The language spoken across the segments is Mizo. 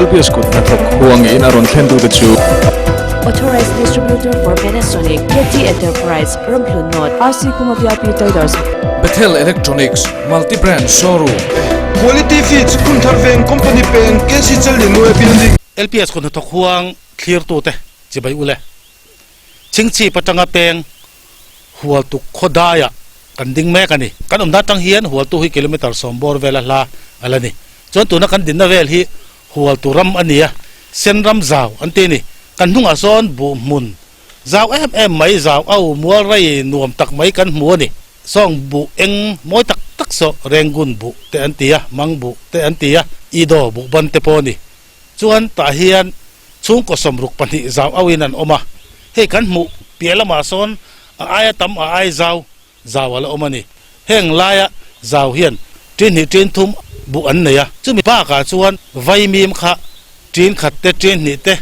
LPS kut hnathawk huangin a rawn thlen tute chu. Authorized Distributor for Panasonic, KT Enterprise, Ramhlun North, RC Khuma VIP Traders. Bethel Electronics, Multi Brand Showroom. Quality Feeds, Khunthar Veng Company peng, KC Challianue Building. LPS kut hnathawk huang thlirtute chibai ule. Chingchip atanga peng Hualtu khawdaiah kan ding mek a ni. Kan awmna atang hian Hualtu hi kilometre sawm bawr vela hla a la ni. Chuan tuna kan dinna vel hi Hualtu ram a ni a, Sen ram zau an ti a ni. Kan hnungah sawn buh hmun zau em em mai, zau au mual rei nuam tak mai kan hmu a ni. Sawng buh eng mawi tak tak saw Rengun buh te an ti a, Mang buh te an ti a, Ido buh ban te pawh a ni. Chuan tah hian chhungkaw 62 zau auin an awm a, hei kan hmuh piah lamah sawn a aia tam a ai zau zau a la awm a ni. Heng laia zau hian ṭin hnih ṭin thum buh an nei a, chumi bakah chuan vaimim kha ṭin khat te ṭin hnih te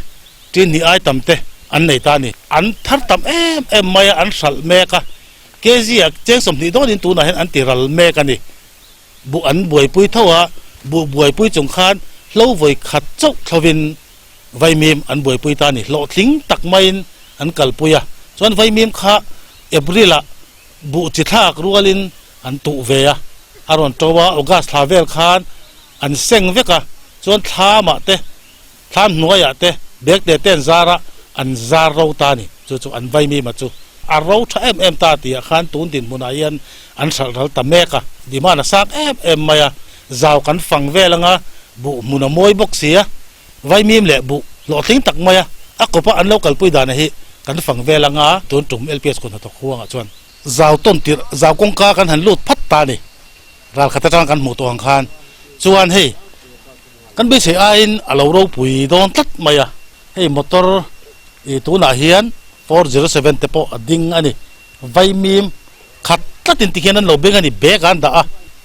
ṭin hnih ai tam te an nei ta a ni. An thar tam em em mai a, an hralh mek a, kg ah cheng 20 dawnin tunah hian an ti ral mek a ni. Buh an buaipui tho a, buh buaipui chung khan hlo vawi khat chauh thlovin vaimim an buaipui ta a ni. Hlawhtling tak maiin an kalpui a, chuan vaimim kha April-ah buh chi thlak rualin an tuh ve a, a rawn to a, August thla vel khan an seng vek a, chuan thlamah te, thlam hnuaiah te bag te te an zar a, an zar ro ta a ni. Chu chu an vaimim a chu a ro tha em em ta tih ah khan tun dinhmunah hian an hralh ral ta mek a, demand a sang em em mai a, zau kan fang vel anga buh hmun a mawi bawk si a, vaimim leh buh hlawhtling tak mai a, a kawpa an lo kalpui dana hi kan fang vel anga tun tum LPS kut hnathawk huangah chuan zau tawn tirh zau kawngka kan han lut phat ta a ni, ral khat atang kan hmuh tawh ang khan chuan hei kan beisei aiin a lo ropui dawn tlat mai a, hei motor ih tunah hian 407 te pawh a ding a ni. Vaimim khat tlatin tikhian an lo beng a ni, bag an dah a.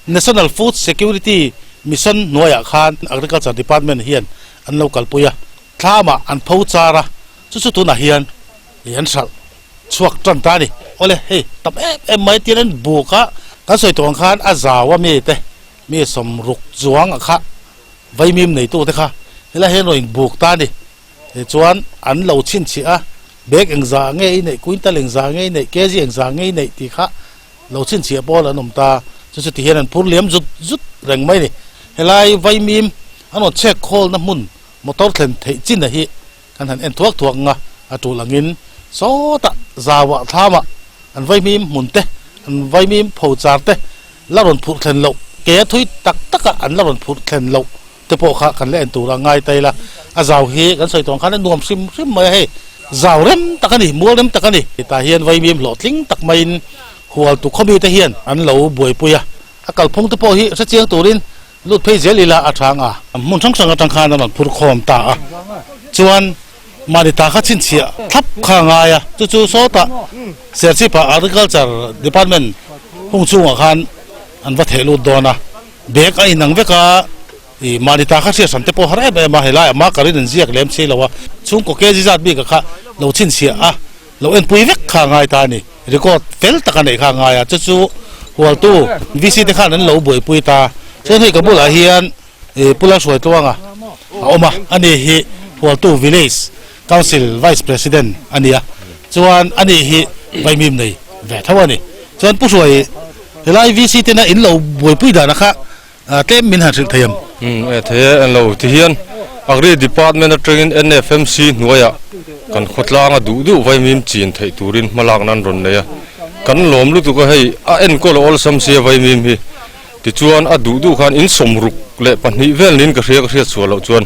National Food Security Mission hnuaiah khan Agriculture Department hian an lo kalpui a, thlamah an pho char a, chu chu tunah hian ih an hralh chhuak tan ta a ni. Awle, hei tam em em mai tian an buk a, kan sawi tawh ang khan a zau a mi te, mi 60 chuang a kha vaimim neitute kha helai hian rawn inbuk ta a ni. Tichuan an lo chhinchhiah a, bag engzah nge i neih, quintal engzah nge i neih, kg engzah nge i neih tih kha lo chhinchhiah pawl an awm ta. Chu chu tihian an phur liam zut zut reng mai a ni. Helai vaimim an rawn chhek khawlna hmun motor thlen theih chin a hi kan han en thuak thuak ang a, a tul angin sawtah zauah thlamah an vaimim hmun te, an vaimim pho char te la rawn phurh thlen loh, ke a thui tak takah an la rawn phurh thlen loh. te pawh kha kan la en tur a ngai ta ila, a zau hi kan sawi tawh ang khan a nuam hrim hrim mai a hei, zau rem tak a ni, mual rem tak a ni. Tah hian vaimim hlawhtling tak maiin hualtu khawmi te hian an lo buaipui a, a kalphung te pawh hi hre chiang turin lut phei zel ila a tha ang a. Hmun hrang hrang atang khan a rawn phur khawm ta a, chuan mahni ta kha chhinchhiah thlap kha a ngai a, chu chu sawtah Serchhip-ah Agriculture Department hung chhungah khan an va theh lut dawn a. Bag a inang vek a, ih mahni ta kha hriat hran te pawh har em em a, helai ah marker in an ziak lem si lo a, chhungkaw kg zat bik ah kha lo chhinchhiah a, lo enpui vek kha a ngai ta a ni, record fel tak a neih kha a ngai a, chu chu hualtu VC te khan an lo buaipui ta, chuan hei ka bulah hian ih Pu Lalhruaitluanga a awm a, ani hi hualtu village council vice president a ni a, chuan ani hi vaimim nei ve tho a ni, chuan Pu Hruai Helai VC tena in lo buaipui dana kha tlem min han hrilh thei ang. Umm e thei e an lo ti hian Agri Department atangin NFMC hnuaiah kan khawtlanga duh duh vaimim chin theih turin hmalak nan rawn nei a, kan lawm lutuk a hei a enkawl a awlsam sia vaimim hi tichuan a duh duh khan in 62 vel niin ka hria ka hriat chhuah loh chuan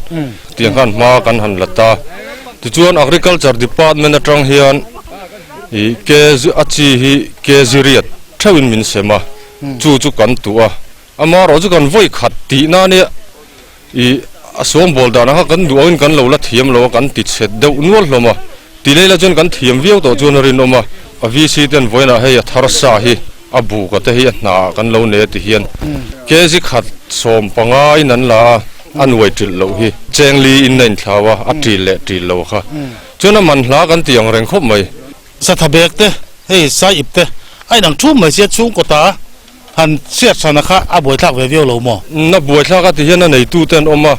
tiang khan hma kan han la ta tichuan Agriculture Department atang hian ih ke a chi hi ke ziriat theuhin min sem a, chu chu kan tuh a, amaherawh chu kan vawi khat tih na nia ih a sawngbawl dan ang kha kan duh angin kan lo la thiam lo a, kan ti chhet deuh nual hlawm a, ti lei la chuan kan thiam viau tawh chuan a rinawm a, a VC ten vawiinah hei a thar sa hi a buk a te hi a hna ah kan lo nei a ti hian kg khat 15 in an la a, a nuai ṭilh loh hi chengli in a inthlau a, a ṭil leh ṭil lo kha chuan a man hla kan ti ang reng khawp mai. Satha bag te, hei sai ip te a inang thum mai sia chhungkaw ta han chhiat hrana kha a buaithlak ve viau lo maw? Na buaithlak a ti hian a neitu te an awm a,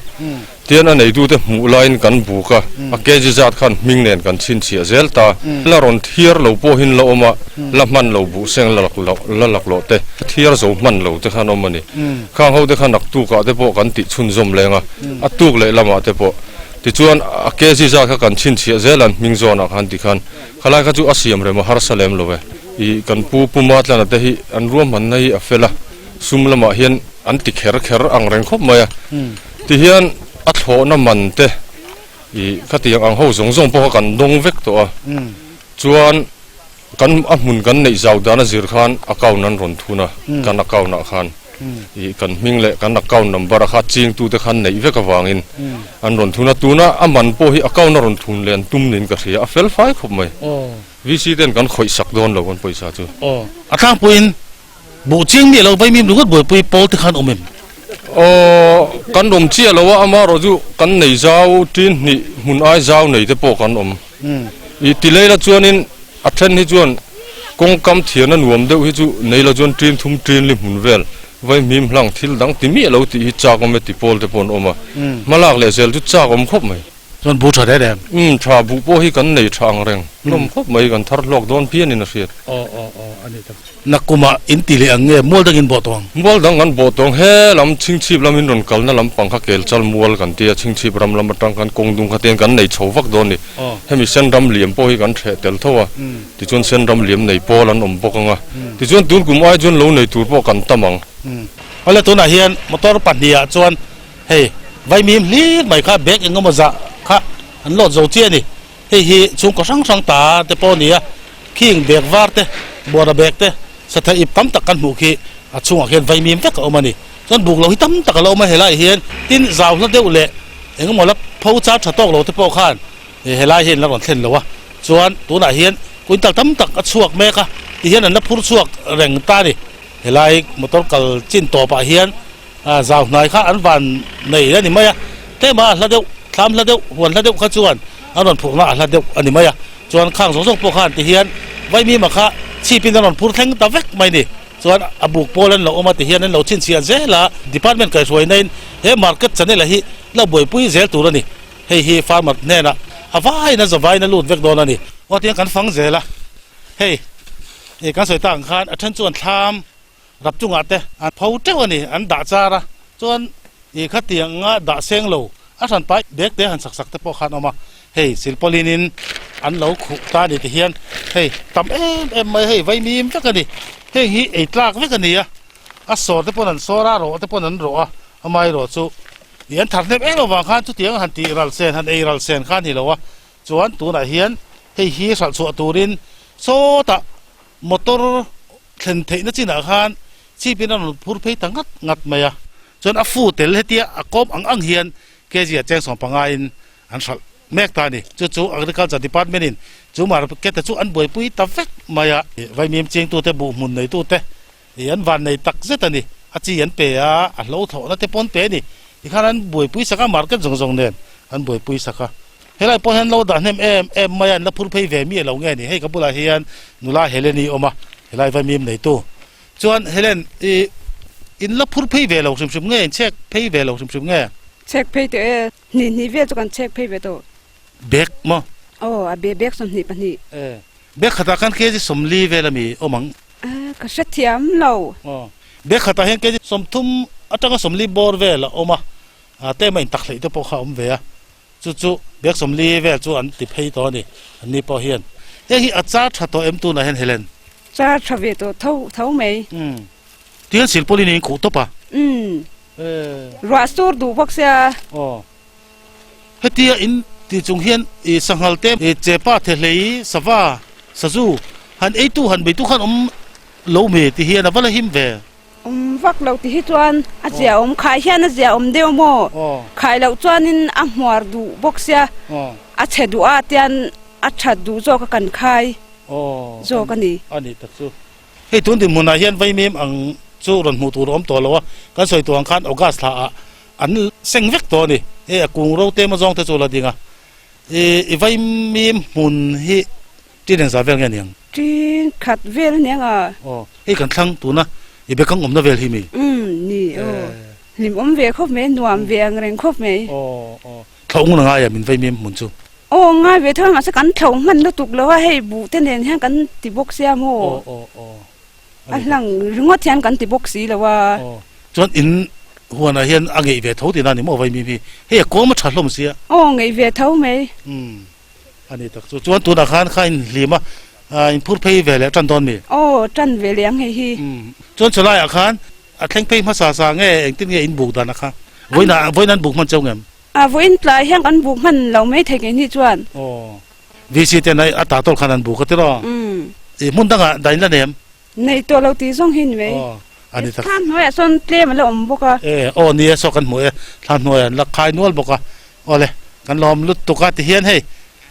Tian a neitute hmuh laiin kan buk a, a kg zat khan hming nen kan chhinchhiah zel ta. La rawn thiar lo pawhin la awm a, la hman lo buh seng la la laklawh te, thiar zo hman lo te khan awm a ni. Khang ho te kha naktukah te pawh kan tih chhunzawm leng a, a tuk leh lamah te pawh. Tichuan a kg zat kha kan chhinchhiah zel an hming zawnah khan tikhan khalai kha chu a siam rem a harsa lem lo e. Ih kan pu Pu Matlana te hi an ruahmanna hi a fel a, sum lamah hian an ti kher kher ang reng khawp mai a. Tihian a thlawhna man te ih khatiang ang ho zawng zawng pawh kha kan dawng vek tawh a, chuan kan a hmun kan neih zau dan a zir khan account an rawn thun a, kan account ah khan ih kan hming leh kan account number a kha chingtute khan neih vek avangin an rawn thun a, tuna a man pawh hi account a rawn thun leh an tum niin ka hria, a fel fai khawp mai. VC ten kan khawih sak dawn lo kan pawisa chu. Aw, a tlangpuiin Buh ching mi lo vaimim ringawt buaipui pawl te khan awm em? Aw, kan awm chiah lo a, amaherawh chu kan nei zau tin hnih hmun ai zau nei te pawh kan awm. I ti lei la chuanin a then hi chuan kawngkam thian a nuam deuh hi chu nei la chuan tin thum tin li hmun vel vaimim hlang thil dang ti miah lo tih hi chak awm e ti pawl te pawh an awm a, hmalak leh zel chu chak awm khawp mai. Chuan buh tha reng reng. Umm tha buh pawh hi kan nei tha ang reng hlawm khawp mai kan thar hlawk dawn phian in a hriat. Aw aw aw a ni tak. Nakkumah in ti leh ang nge mual dang in bawh tawh ang? Mual dang kan bawh tawh ang he lam chhingchhip lam in rawn kalna lampang kha kelchal mual kan tia chhingchhip ram lam atang khan kawng dung kha te kan nei chho vak dawn ni. Hemi sen ram liam pawh hi kan hreh tel tho a tichuan sen ram liam nei pawl an awm bawk ang a tichuan tun kum ai chuan lo nei tur pawh kan tam ang. Awle tunah hian motor pahnihah chuan Hei, vaimim hlir mai kha bag eng emaw zah kha an lawt zo chiah a ni. Hei hi chhungkaw hrang hrang ta te pawh a ni a, khing bag var te, buara bag te, satha ip tam tak kan hmuh khi a chhungah khian vaimim vek a awm a ni. Chuan buk lo hi tam tak a lo awm a helaiah hian tin zau hla deuh leh eng emaw la pho char tha tawk lo te pawh khan helai hian la rawn thlen lo a. Chuan tunah hian quintal tam tak a chhuak mek a, tihian an la phur chhuak reng ta a ni. Helai motor kal chin tawpah hian A zau hnai kha an van nei a ni mai a, tlema a hla deuh, thlam hla deuh, huan hla deuh kha chuan an rawn phurhna a hla deuh a ni mai a. Chuan khang zawng zawng pawh khan tihian Vaimima kha chhipin an rawn phur thleng ta vek mai ni. Chuan a buk pawl an lo awm a tihian an lo chhinchhiah zel a, department kaihhruainain he market channel a hi la buaipui zel tur a ni. Hei hi farmer hnenah a vaiin a zavaiin a lut vek dawn a ni. Aw tiang kan fang zel a, hei kan sawi tak ang khan a then chuan thlam Rap chungah te an pho teuh a ni, an dah char a, chuan i khatianga dah seng lo a hran pai bag te han sak sak te pawh khan awm a, hei silpawlin in an lo khuh ta a ni ti hian hei tam em em mai hei vaimim vek a ni, heng hi ei tlak vek a ni a, a sawr te pawn an sawr a, rawh te pawn an rawh a, amaherawh chu i an thar hnem em avang khan chutiang han tih ral sen han ei ral sen kha a ni lo a, chuan tunah hian hei hi hralh chhuah turin sawtah Motor thlen theihna chinah khan chhipin a rawn phur phei ta ngat ngat mai a, chuan a fu tel hetia a kawm ang ang hian kg a cheng 15 in an hralh mek ta a ni. Chu chu Agriculture Department in chu market a chu an buaipui ta vek mai a. Vaimim chingtute, buh hmun neitute ih an van nei tak zet a ni. A chi an pe a, a hlo thlawhna te pawh an pe a ni. Tikhan an buaipui sak a, market zawng zawng nen an buaipui sak a. Helai pawh hian lo dah hnem em em mai a, an la phur phei ve miah lo nge ni? Hei ka bulah hian nula Helen-i awm a, helai vaimim neitu. Chuan Helen, i in la phur phei ve lo hrim hrim nge, in chhek phei ve lo hrim hrim nge? Chhek phei teh e, hnih hnih vel chu kan chhek phei ve tawh. Bag maw? Aw, a be bag 22. E, bag khatah khan kg 40 vel ami awm ang? A, ka hrethiam lo. Aw, bag khatah hian kg 30 atanga 40 bawr vel a awm a, a tema intak hleih te pawh kha a awm ve a. Chu chu bag 40 vel chu an ti phei tawh a ni, an ni pawh hian. Heng hi a char tha tawh em tunah hian Helen? Char tha ve tawh tho tho mai. Umm. Tihian silpawlin in khuh tawp a? Umm. Ruah sur duh bawk sia. Aw. Hetia in ti chung hian i sanghal te, i chepa thehlei, sava, sazu han eitu han beitu khan awm lo mi ti hian a va la him ve. Awm vak lo ti hi chuan a zia awm khai hian a zia awm deuh maw? Khai loh chuanin a hmuar duh bawk sia, a chhe duh a tian a that duh zawk a kan khai zawk a ni. A ni tak chu. Hei tun dinhmunah hian vaimim ang chu rawn hmuh tur a awm tawh lo a, kan sawi tur ang khan August thla ah an seng vek tawh a ni. Hei a kung ro te mazawng te chu la ding a, i vaimim hmun hi Ṭin engzah vel nge niang? Ṭin khat vel a niang a. Aw, hei kan thlang tuna i bekang awmna vel hi mi? Umm, ni aw. Hlimawm ve khawp mai, nuam ve ang reng khawp mai. Aw aw, thlauh na ngai a min vei mim hmun chu. Aw ngai ve tho a, mahse kan thlauh hman lutuk lo a, hei buh te nen hian kan ti bawk sia maw? Aw aw aw. A hlang ringawt hian kan ti bawk si lo a. Aw, chuan in huanah hian a ngeih ve tho tihna a ni maw vei mim hi? Hei a kawm a tha hlawm sia. Aw ngeih ve tho mai. Umm a ni tak chu. Chuan tunah khan kha in hlim a, in phur phei ve leh tan dawn mi? Aw tan ve leh ang hei hi. Umm chuan chulaiah khan A thleng phei hmasa sa nge engtin nge in buk dan a kha? Vawiinah vawiin an buk hman cheu ngem? A vawiin tlai hian kan buk hman lo mai thei keini chuan. Aw. VC ten a ta tawlh khan an buk a tiraw? Umm. I hmun dangah dain la nem? Nei tawh lo tih zawng hi ni mai. Aw. A ni tak. Thlam hnuaiah sawn tlem a la awm bawk a. E, aw ni e saw kan hmu e. Thlam hnuaiah an la khai nual bawk a. Aw le, kan lawm lut tuk a ti hian hei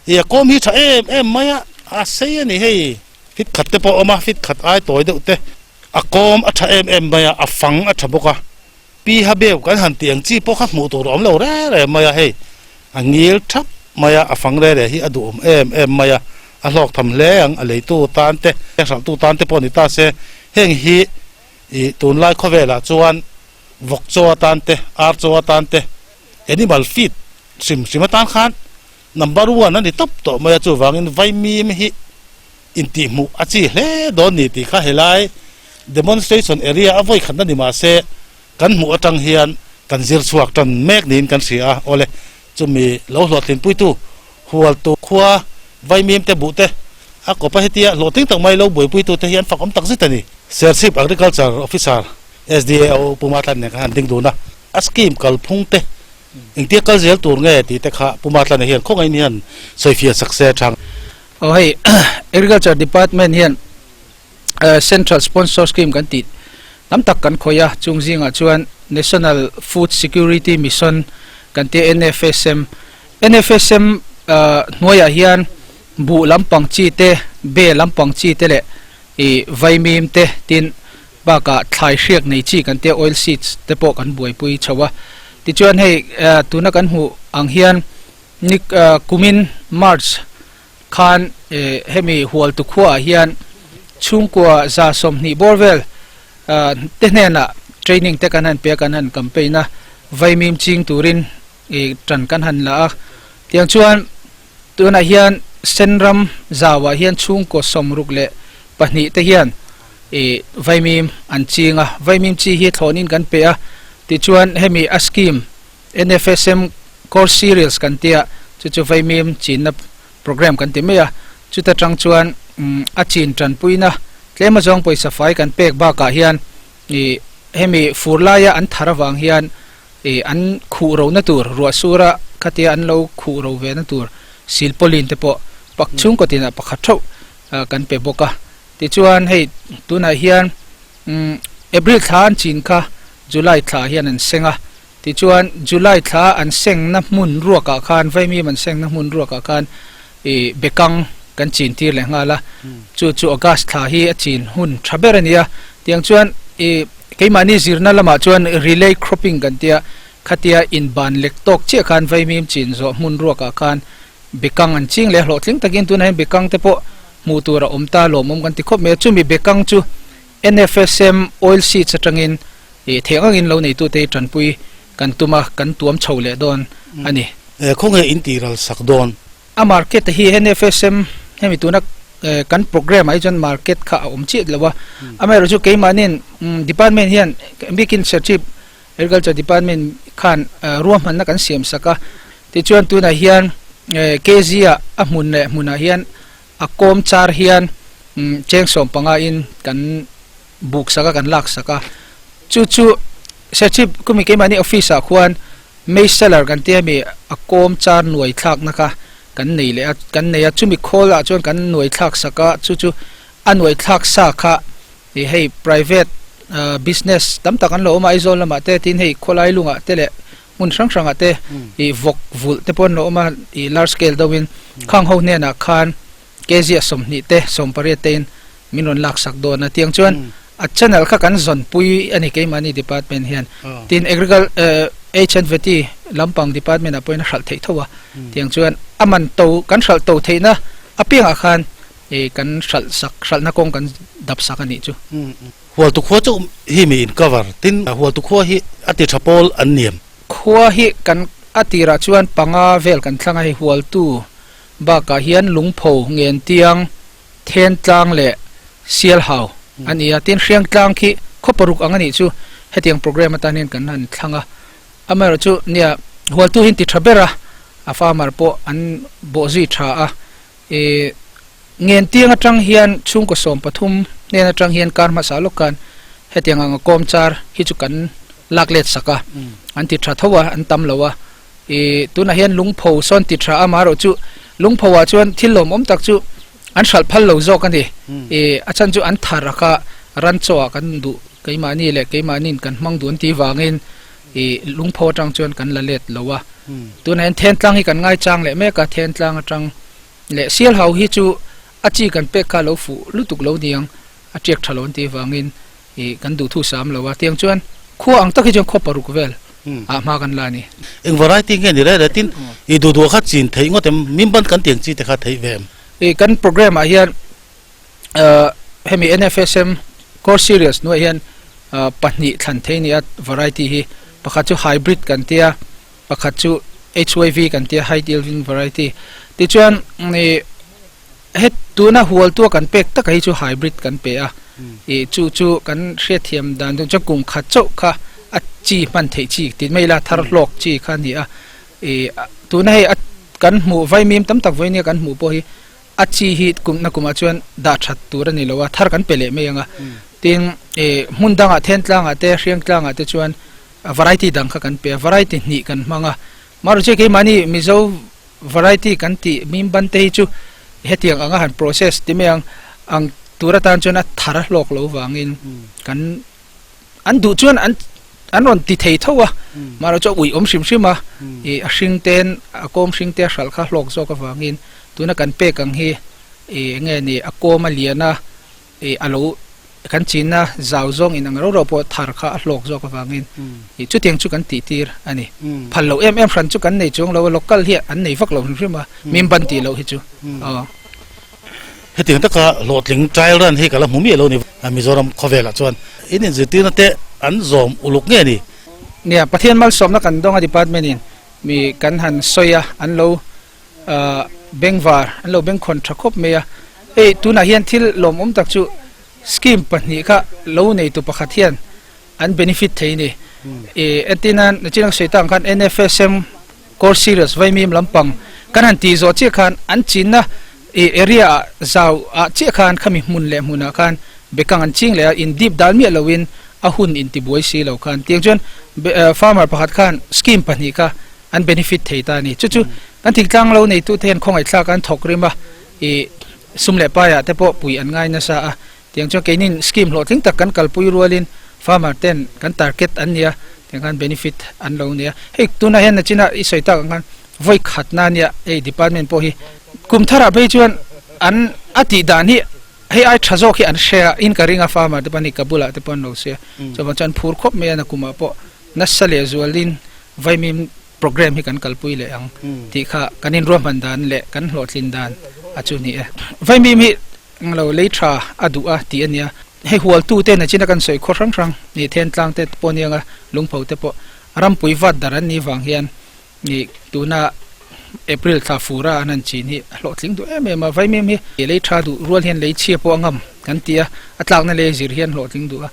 i a kawm hi tha em em mai a, a sei a ni hei. Fit khat te pawh a awm a, fit khat ai tawi deuh te. A kawm a tha em em mai a, a fang a tha bawk a. Pi Habeu kan han tih ang chi pawh kha hmuh tur a awm lo reng reng mai a, hei a ngil thap mai a, a fang reng reng hi a duhawm em em mai a, a hlawk tham hle ang, a leitu tan te, a hralhtu tan te pawh ni ta se, heng hi ih tunlai khawvelah chuan vawk chaw atan te, ar chaw atan te, animal feed hrim hrim atan khan number one a ni tawp tawh mai a, chuvangin vaimim hi Intihhmuh a chi hle dawn ni tih kha helai demonstration area a vawi khatna ni mah se kan hmuh atang hian kan zir chhuak tan mek niin kan hria a, awle chumi lo hlawhtlinpuitu Hualtu khua Vaimim te buh te a kawp a hetia hlawhtling tak mai lo buaipuitu te hi an fakawm tak zet a ni. Serchhip Agriculture Officer SDAO Pu Matlan nen khan han ding dun a, a scheme kalphung te engtia kal zel tur nge tih te kha Pu Matlana hian khawngaihin hian sawifiah sak se a chang. Aw hei Agriculture Department hian Central Sponsor Scheme kan tih tam tak kan khawih a, chung zingah chuan National Food Security Mission kan tia NFSM. NFSM hnuaiah hian buh lampang chi te, be lampang chi te leh ih vaimim te tin bakah thlai hriak nei chi kan tia oil seeds te pawh kan buaipui chho a. Tichuan hei tuna kan hmuh ang hian Ni kumin March khan hemi Hualtu khuaah hian chhungkua 120 bawr vel te hnenah training te kan han pe a, kan han campaign a, vaimim ching turin tan kan han la a. Tiang chuan tunah hian Senram zauah hian chhungkaw 62 te hian vaimim an ching a, vaimim chi hi thlawnin kan pe a, tichuan hemi a scheme NFSM Core Cereals kan tia, chu chu vaimim chinna program kan ti mai a, chuta tang chuan a chin tanpuina tlem azawng pawisa fai kan pek bakah hian ih hemi fur laia an thar avang hian ih an khuh ro na tur ruah sura khatia an lo khuh ro ve na tur silpauline te pawh pak chhungkaw tinah pakhat theuh kan pe bawk a, tichuan hei tunah hian April thla an chin kha July thla hian an seng a. Tichuan, July thla an sengna hmun ruakah khan, Vaimim an sengna hmun ruakah khan ih bekang kan chin tir leh nghal a, chu chu August thla hi a chin hun tha ber a ni a. Tiang chuan ih keimahni zirna lamah chuan relay cropping kan tia, khatia inban lek tawk chiah khan Vaimim chin zawh hmun ruakah khan bekang an ching leh a hlawhtling takin tunah hian bekang te pawh hmuh tur a awm ta lawmawm kan ti khawp mai a, chumi bekang chu NFSM oil seeds atangin Ih theih angin lo neitute hi tanpui kan tum a, kan tuam chho leh dawn a ni. Khawnge in tih ral sak dawn? A market hi NFSM hemi tuna kan program ah hi chuan market kha a awm chiah lo a, amaherawhchu keimahniin department hian bikin Serchhip Agriculture Department khan ruahmanna kan siam sak a, tichuan tunah hian KZ ah a hmun leh hmunah hian a kawm char hian cheng 15 in kan buk sak a kan lak sak a chu chu Serchhip kumi keimahni office ah khuan maize seller kan tia mi a kawm char nuai thlak na kha kan nei leh a kan nei a chumi khawl ah chuan kan nuai thlak sak a chu chu a nuai thlak sa kha ih hei private ah business tam tak an lo awm a Aizawl lamah te tin hei khawlai lungah te leh hmun hrang hrangah te ih vawk vulh te pawh an lo awm a ih large scale deuh in khang ho hnenah khan kg a 20 te 18 te in min rawn lak sak dawn a tiang chuan a channel kha kan zawn pui a ni keimahni department hian tin agriculture H&VT lampang department ah pawhin a hralh theih tho a tiang chuan a man to kan hralh to theihna apiangah khan ih kan hralh sak hralhna kawng kan dap sak a nih chu. Hualtu khua chu hi mi in cover tin Hualtu khua hi a ti tha pawl an niam. Khua hi kan a tirah chuan panga vel kan thlang a hei Hualtu bakah hian Lungpho, Ngentiang, Thentlang leh Sialhau a ni a, tin Hriangtlang khi khaw paruk ang a nih chu hetiang program atan hian kan han thlang a, amaherawhchu nia Hualtu hi an ti tha ber a, a farmer pawh an bawhzui tha a, Ih, Ngentiang atang hian chhungkaw 13 hnen atang hian kar hmasa lawk khan hetiang anga kawm char hi chu kan lak let sak a, an ti tha tho a, an tam lo a. Ih, tunah hian lungpho sawn ti tha a, amaherawhchu lungpho ah chuan thil lawmawm tak chu an hralh phal lo zawk a ni. Ih, a chhan chu an thar a kha ran chaw ah kan duh keimahni leh keimahniin kan hmang duh an tih vangin ih lungpho atang chuan kan la let lo a. Tunah hian Thentlang hi kan ngaichang leh mek a, Thentlang atang leh Sialhau hi chu a chi kan pek kha a lo fuh lutuk lo niang, a tiak tha lo an tih avangin ih kan duhthu sam lo a. Tiang chuan khua ang tak hi chuan khaw paruk vel ah hma kan la a ni. Eng variety nge ni reh reh tin ih duh duh kha chin theih ngawt em? Mimban kan tiang chi te kha theih ve em? Ih kan program ah hian hemi NFSM core series hnuaiah hian pahnih thlan thei a ni a variety hi pakhat chu hybrid kan tia pakhat chu HYV kan tia high yielding variety tichuan ih het tuna hualtu a kan pek taka hi chu hybrid kan pe a ih chu chu kan hriatthiam dan chu kum khat chauh kha a chi hman theih chi tih mai ila thar hlawk chi kha a ni a ih tuna hei a kan hmuh vaimim tam tak vawinia kan hmuh pawh hi A chi hi kumna kumah chuan dah that tur a ni lo a, thar kan pe leh mai ang a. Tin, ih hmun dangah Thentlangah te, Hriangtlangah te chuan variety dang kha kan pe a, variety hnih kan hmang a. Maruche keimahni Mizo variety kan tih mimban te hi chu hetiang anga han process ti mai ang ang tur atan chuan a thar a hlawk lo vangin kan an duh chuan an an rawn ti thei tho a, maruche a uih awm hrim hrim a, ih a hring ten a kawm hring te a hralh kha hlawk zawk avangin Tuna kan pek ang hi ih enge ni a kawm a lian a ih a lo kan chinna zau zawng in ang ro ro pawh thar kha a hlawk zawk avangin ih chutiang chu kan tih tir a ni. Phal loh em em hran chu kan nei chuang lo a local hi an nei vak lo hrim hrim a min ban tih loh hi chu aw. Hetiang taka hlawhtling trial run hi ka la hmu miah lo ni Mizoram khawvelah chuan in inzirtirna te an zawm uluk nge ni? Nia Pathian malsawmna kan dawng a department in mi kan han sawi a an lo Bengvar an lo bengkhawn tha khawp mai a, hei tunah hian thil lawmawm tak chu scheme pahnih kha lo neitu pakhat hian an benefit thei a ni. Ih entirnan nachin ang sawi tak ang khan NFSM core series vaimim lampang kan han tih zawh chiah khan an chinna ih area ah zau ah chiah khan khami hmun leh hmunah khan bekang an ching leh a, in dip dal miah loin a hun intibuai si lo khan tiang chuan farmer pakhat khan scheme pahnih kha an benefit thei ta a ni. Chu chu kan thingtlang lo neitu te hian khawngaihthlak an thawk rim a, ih sum leh paiah te pawh pui an ngai nasa a. Tiang chuan keinin scheme hlawhtling tak kan kalpui rualin farmer ten kan target an nia, tiang khan benefit an lo nia. Hei tunah hian nachina i sawi tak ang khan vawi khatna nia hei department pawh hi kum tharah phei chuan an a tih dan hi hei ai tha zawk hi an hre a, in ka ring a farmer te pawh an ni ka bulah te pawh an lo sawi a. Chuvang chuan phur khawp mai a nakumah pawh Nasa leh zualin vaimim programme hi kan kalpui leh ang tih kha kan inruahman dan leh kan hlawhtlin dan a chu ni e. Vaimim hi englo lei tha a duh a tih a nia. Hei hualtu te nachina kan sawi khaw hrang hrang ni Thentlang te pawh aniang a, Lungpho te pawh rampui vat dar an nih vang hian ni tuna April thla fura an han chin hi a hlawhtling duh em em a. Vaimim hi lei tha duh rual hian lei chhia pawh a ngam kan ti a, a tlakna lei zir hian hlawhtling duh a.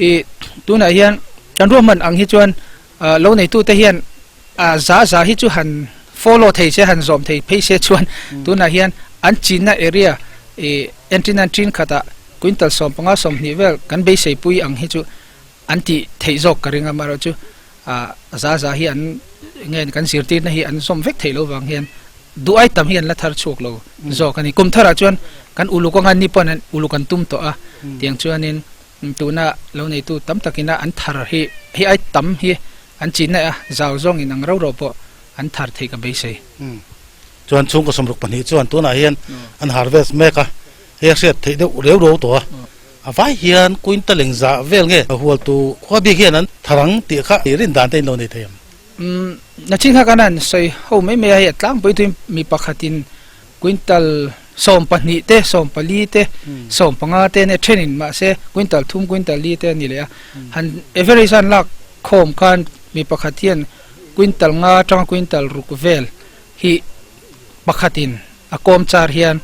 Ih tunah hian kan ruahman ang hi chuan lo neitute hian a za za hi chu han follow thei se han zawm thei phei se chuan tunah hian an chinna area ih entirna tin khatah quintal 15 20 vel kan beisei pui ang hi chu an tih theih zawk ka ring a amaherawhchu a za za hi an nge kan zirtirna hi an zawm vek theih loh vang hian duh ai tam hi an la thar chhuak lo zawk a ni. Kum tharah chuan kan uluk anga ni pawn an uluk an tum tawh a tiang chuanin Tuna lo neitu tam takina an thar hi hei ai tam hi an chin a, zau zawngin ang rau rau pawh an thar theih ka beisei. Chuan chhungkaw 62 chuan tunah hian an harvest mek a, hei a hriat theih deuh reu reu tawh a, a vai hian quintal engzah vel nge hualtu khua bik hian an thar ang tih kha rin dan te in lo nei thei ang. Nachin kha kan han sawi ho mai mai a, hei a tlangpui tuin mi pakhatin quintal. 12 te, 14 te, 15 te ania thenin mahse quintal thum quintal li te a ni leh a. Han average a han lak khawm khan mi pakhat hian quintal nga atanga quintal ruk vel hi pakhatin a kawm char hian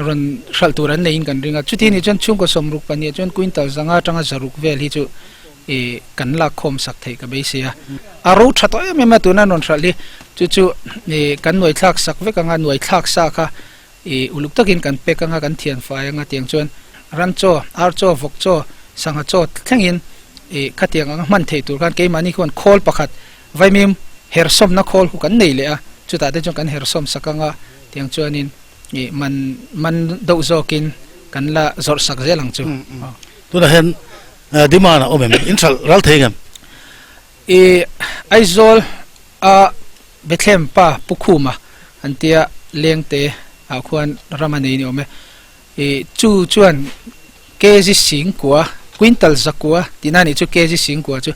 rawn hralh tur an neiin kan ring a. Chuti nih chuan chhungkaw sawmruk pahnih ah chuan quintal zanga atanga zaruk vel hi chu ih kan lak khawm sak theih ka beisei a. A ro tha tawh em em a tuna an rawn hralh hi chu chu ih kan nuai thlak sak vek anga nuai thlak sa kha ih uluk takin kan pack anga kan thian fai anga tiang chuan ran chaw, ar chaw, vawk chaw, sangha chaw thlengin ih khatiang anga hman theih tur khan keimahni khuan khawl pakhat Vaimim hersawmna khawl hu kan nei leh a, chutah te chuan kan hersawm sak anga tiang chuanin ih man man deuh zawkin kan la zawrh sak zel ang chu. Tunah hian demand a awm em? In hralh ral thei ngem? Ih Aizawl a Bethlehem pa Pu Khuma an tia lengte ah khuan ram a nei ni awm e. Ih chu chuan kg singkua, quintal zakua tihna anih chu kg singkua chu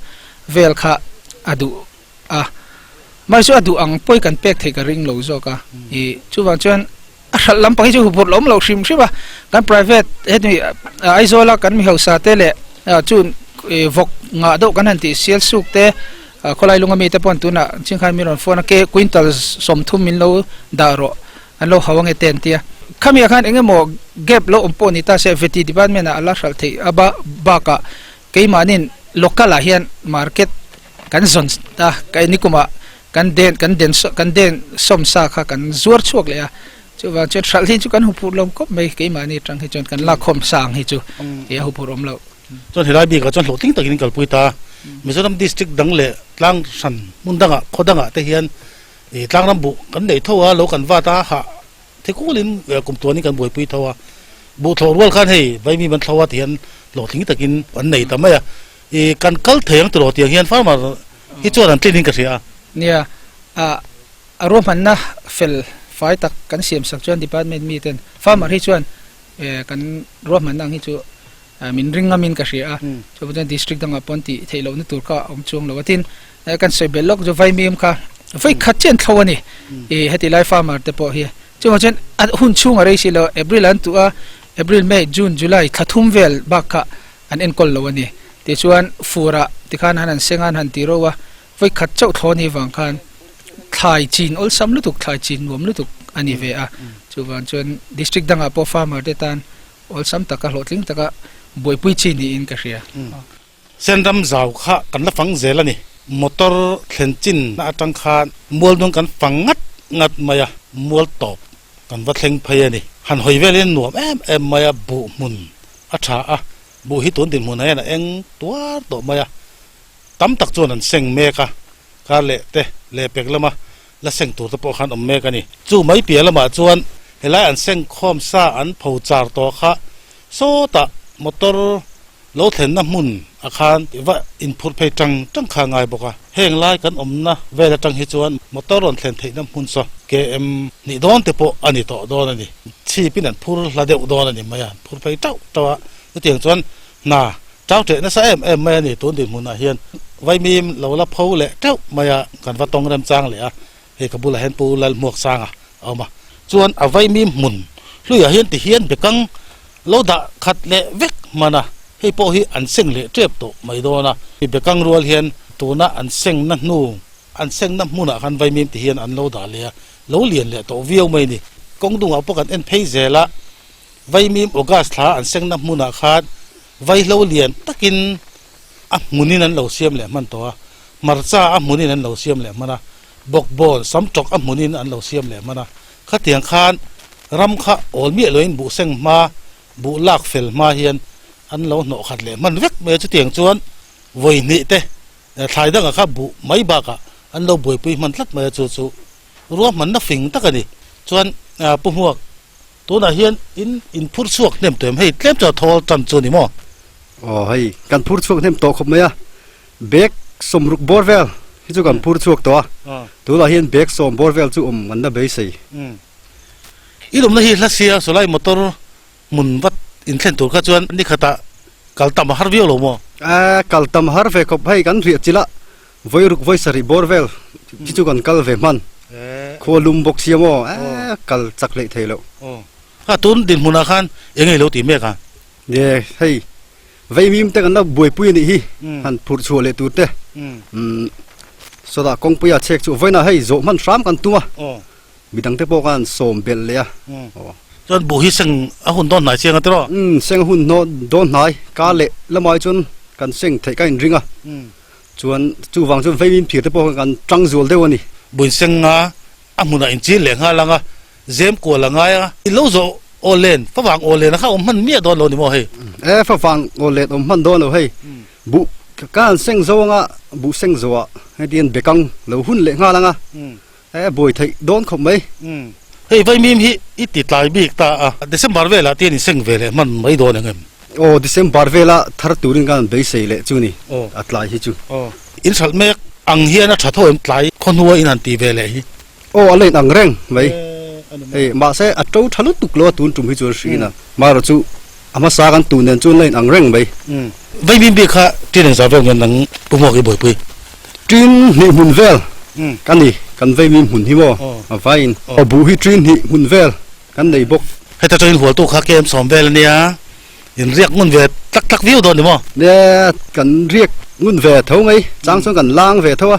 vel kha a duh a. Mahse chu a duh ang pawi kan pek theih ka ring lo zawk a. Ih chuvang chuan a hralh lampang hi chu huphurh lawm lo hrim hrim a. Kan private heti Aizawla kan mi hausa te leh chu vawk ngah deuh kan han tih sial suk te khawlai lunga mite pawh tunah chingkhan mi rawn phone a ke quintal 30 min lo dah rawh. An lo hau ange te an ti a. Khami ah khan eng emaw gap lo awm pawh ni ta se Vety department ah a la hralh theih a ba bakah keimahnin local ah hian market kan zawn ta ka nikum ah kan den kan den kan den sawm sa kha kan zuar chhuak leh a chuvang chuan hralh hi chu kan huphurh lo khawp mai keimahni atang hi chuan kan lakkhawm sa ang hi chu ih a huphurh awm loh. Chuan helai bikah chuan hlawhtling takin kalpui ta Mizoram district dang leh tlang hran hmun dangah khaw dangah te hian Ih tlangram buh kan neih tho a, lo kan vat a, hah the kulin kum tuanin kan buaipui tho a. Buh thlawh rual khan hei vaimim an thlo a tihian hlawhtling takin an nei ta mai a. Ih kan kal thei ang tiraw tiang hian farmer hi chuan an tlin in ka hria a. Nia, a a ruahmanna fel fai tak kan siam sak chuan department mi ten farmer hi chuan kan ruahmanna ang hi chu min ring ngamin ka hria a. Chuvang chuan district dangah pawn tih theih lohna tur kha a awm chuang lo a. Tin, kan sawi belh lawk chu vaimim kha vawi khat chian thlo a ni. Ih heti lai farmer te pawh hi. Chuvang chuan a hun chhung a rei si lo. April an tuh a, April, May, June, July thla thum vel bak kha an enkawl lo a ni. Tichuan furah tikhan han an seng a, an han ti ro a, vawi khat chauh thlaw ni vang khan thlai chin awlsam lutuk, thlai chin nuam lutuk a ni ve a. Chuvang chuan district dangah pawh farmer te tan Awlsam taka hlawhtling taka buaipui chi niin ka hria. Senram zau kha kan la fang zel a ni. Motor thlen chin na atang khan mual dun kan fang ngat ngat mai a, mual tawp kan va thleng phei a ni. Han hawi velin nuam em em mai a, buh hmun a tha a, buh hi tun dinhmunah hian a eng tuar tawh mai a, tam tak chuan an seng mek a, kar leh te leh pek lama la seng tur te pawh khan awm mek a ni. Chu mai piah lamah chuan helai an seng khawm sa an pho char tawh kha sawtah motor lo thlenna hmun a khan va inphurh phei tang tang kha a ngai bawk a. Heng lai kan awmna vel atang hi chuan motor rawn thlen theihna hmun saw KM hnih dawn te pawh a ni tawh dawn a ni. Chhipin an phur hla deuh dawn a ni mai a, an phur phei tauh tauh a. Chutiang chuan hna Chau ṭeh nasa em em mai a ni tun dinhmunah hian vaimim lo la pho leh ṭeuh mai a, kan va tawng remchang leh a, hei ka bulah hian Pu Lalhmuaksanga a awm a, chuan a vaimim hmun hluiah hian tihian bekang lo dah khat leh vek hman a, hei pawh hi an seng leh ṭep tawh mai dawn a, bekang rual hian tuna an sengna hnu an sengna hmunah khan vaimim tihian an lo dah leh a, lo lian leh tawh viau mai a ni. Kawng dungah pawh kan en phei zel a, Vaimim August thla an sengna hmunah khan vaihlo lian takin a hmunin an lo siam leh hman tawh a, hmarcha a hmunin an lo siam leh hman a, bawkbawn samtawk a hmunin an lo siam leh hman a. Khatiang khan ram kha awl miah loin buh seng hma, buh lak fel hma hian an lo hnawh khat leh hman vek mai a. Chutiang chuan vawi hnih te thlai dangah kha buh mai bakah an lo buaipui hman tlat mai a, chu chu ruahmanna fing tak a ni. Chuan Pu Hmuak Tunah hian in in phur chhuak hnem tawh em? Hei tlem chu a thawl tan chu a ni maw? Aw hei kan phur chhuak hnem tawh khawp mai a, bag sawmruk bawr vel hi chu kan phur chhuak tawh a, tunah hian bag sawm bawr vel chu awm an la beisei. I lawmna hi hla sia sawlai motor hmun vat inthlen tur kha chuan ni khatah kal tam a har viau lo maw? A kal tam har ve khawp, hei kan riah chilh a, Vawi ruk vawi sarih bawr vel khi chu kan kal ve hman. Khua lum bawk sia maw? Eee kal chak hleih thei loh. Kha tun dinhmunah khan eng nge i lo tih mek a? Nge hei Vaimim te kan la buaipui a nih hi han phurh chhuah leh tur te sawtah kawngpuia chhek chu vawiinah hei zawh hman hram kan tum a midang te pawh khan sawm belh leh a. Chuan buh hi seng a hun dawn hnai chiang a tiraw? Seng a hun dawn hnai ka leh lamah hi chuan kan seng theih ka inring a chuan chuvang chuan vaimim phir te pawh kan tang zual deuh a ni. Buin seng a a hmunah inchil leh nghal ang a. Zem kual a ngai a, i lo zawh aw len, favang aw len a kha awm hman miah dawn lo ni maw hei? E, favang aw len awm hman dawn lo hei. Buh ka han seng zo anga, buh seng zawhah hetiang bekang lo hun leh nghal anga, e, buai theih dawn khawp mai. Hei vaimim hi i ti tlai bik ta a, December velah te hian in seng ve leh hman mai dawn eng em? Aw, December vela thar turin ka han beisei leh chu ni, a tlai hi chu. In hralh mek ang hian a tha tho em tlai khawhnua in han ti ve leh hi? Aw a len ang reng mai. Hei mahse a to tha lutuk lo a tun tum hi chuan hriin a. Marawh chu a hmasa kan tun nen chuan len ang reng mai. Vaimim bik kha tin engzah vel nge nang Pu Hmuak i buaipui? Tin hnih hmun vel ka ni kan vaimim hmun hi maw a vaiin. Aw buh hi tin hnih hmun vel kan nei bawk. Heta tangin hualtu kha kem sawm vel a nia in riak ngun ve tlak tlak viau dawn ni maw? Nia kan riak ngun ve tho mai chang chuan kan lang ve tho a.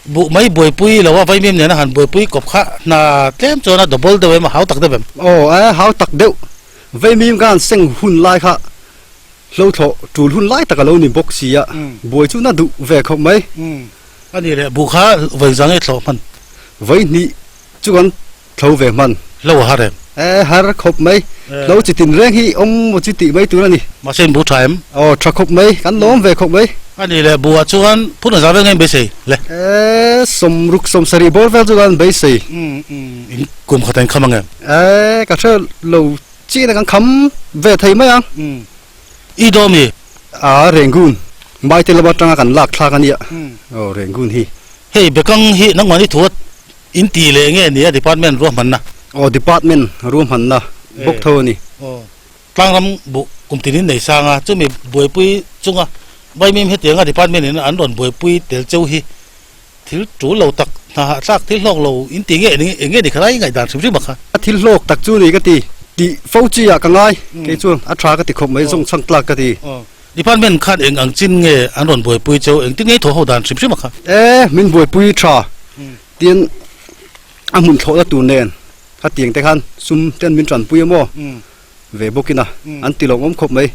Buh mai buaipui lo a, vaimim nena han buaipui kawp kha hna tlem chuan a double deuh em, a hau tak deuh em? Aw, a hau tak deuh. Vaimim ka han seng hun lai kha hlo thlawh tul hun lai tak a lo ni bawk si a, buai chu na duh ve khawp mai. A nih leh, buh kha vawi zang i thlawh hman? Vawi hnih chu kan Thlo ve hman. Hlo a har em? E, har khawp mai. Hlo chi tin reng hi awm maw chi tih mai tur a ni. Mahse in bu tha em? Aw, tha khawp mai. Kan lawm ve khawp mai. A nih leh, buhah chuan phun a za vel nge in beisei le? E, sawmruk sawmsarih bawr vel chu kan beisei. In kum khat a in kham ang em? E, ka hre lo chiin a kan kham ve thei mai ang. I daw mi? A, Rengun. Maite lam atanga kan lak thlak a nia. Aw, Rengun hi. Hei, Bekang hi nangmah ni thu a In tih leh nge nia department ruahmanna? Aw department ruahmanna bawk tho a ni. Aw tlangram buh kum tin in nei sang a, chumi buaipui chunga Vaimim hetianga department in an rawn buaipui tel cheu hi thil tul lo tak hna hahthlak thil hlawk lo in tih nge eng nge ni kha lai ngaihdan hrim hrim a kha. Thil hlawk tak chu ni ka ti, tih fo chi ah ka ngai, kei chuan a tha ka ti khawp mai, zawng chhang tlak ka ti. Department khan eng ang chin nge an rawn buaipui cheu, engtin nge i thaw ho dan hrim hrim a kha? E, min buaipui tha. Tin, a hmun thlawhna tur nen khatiang te khan sum ten min tanpui a maw ve bawkin a, an ti lawmawm khawp mai.